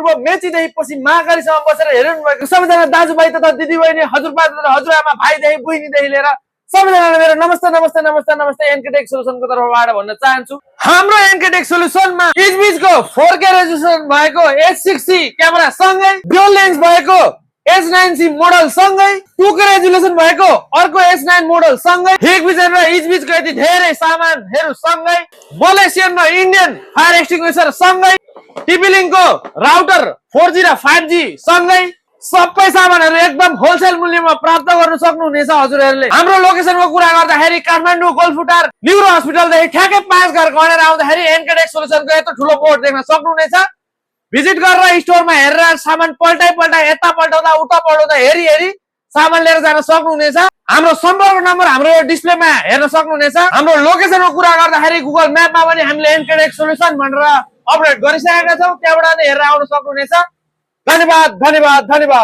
पूर्व मेचीदेखि पछि महाकालीसम्म बसेर हेर्नु भएको सबैजना दाजुभाइ तथा दिदीबहिनी हजुरबा तथा हजुरआमा भाइदेखि बहिनीदेखि लिएर सबैजनालाई मेरो नमस्ते नमस्ते नमस्ते नमस्ते एनकेटेक सोल्युसनको तर्फबाट भन्न चाहन्छु। हाम्रो एनकेटेक सोल्युसनमा इजबिजको 4K रेजोल्युसन भएको H6C क्यामेरा सँगै ड्युअल लेन्स भएको S9C मोडल सँगै 2K रेजोल्युसन भएको अर्को S9 मोडल सँगै हिगभिजन र इजबिजको यति धेरै सामानहरू सँगै मलेसियन र इन्डियन फायर एक्सटिङ्ग्विसर सँगै टिपीलिङको राउटर 4G र 5G सँगै सबै सामानहरू एकदम होलसेल मूल्यमा प्राप्त गर्न सक्नुहुनेछ हजुरहरूले। हाम्रो लोकेसनको कुरा गर्दाखेरि काठमाडौँ गोलफुटार न्युरो हस्पिटलदेखि ठ्याक्कै 5 घर गएर आउँदाखेरि एनकेटेक सोल्युसनको यत्रो ठुलो बोर्ड देख्न सक्नुहुनेछ। भिजिट गरेर स्टोरमा हेरेर सामान पल्टाइ यता पल्टाउँदा उता पल्टाउँदा हेरी सामान लिएर जान सक्नुहुनेछ। हाम्रो सम्पर्क नम्बर हाम्रो डिस्प्लेमा हेर्न सक्नुहुनेछ। हाम्रो लोकेसनको कुरा गर्दाखेरि गुगल म्यापमा पनि हामीले एनकेटेक सोल्युसन भनेर अपडेट गरिसकेका छौँ, त्यहाँबाट हेरेर आउन सक्नुहुनेछ। धन्यवाद धन्यवाद धन्यवाद।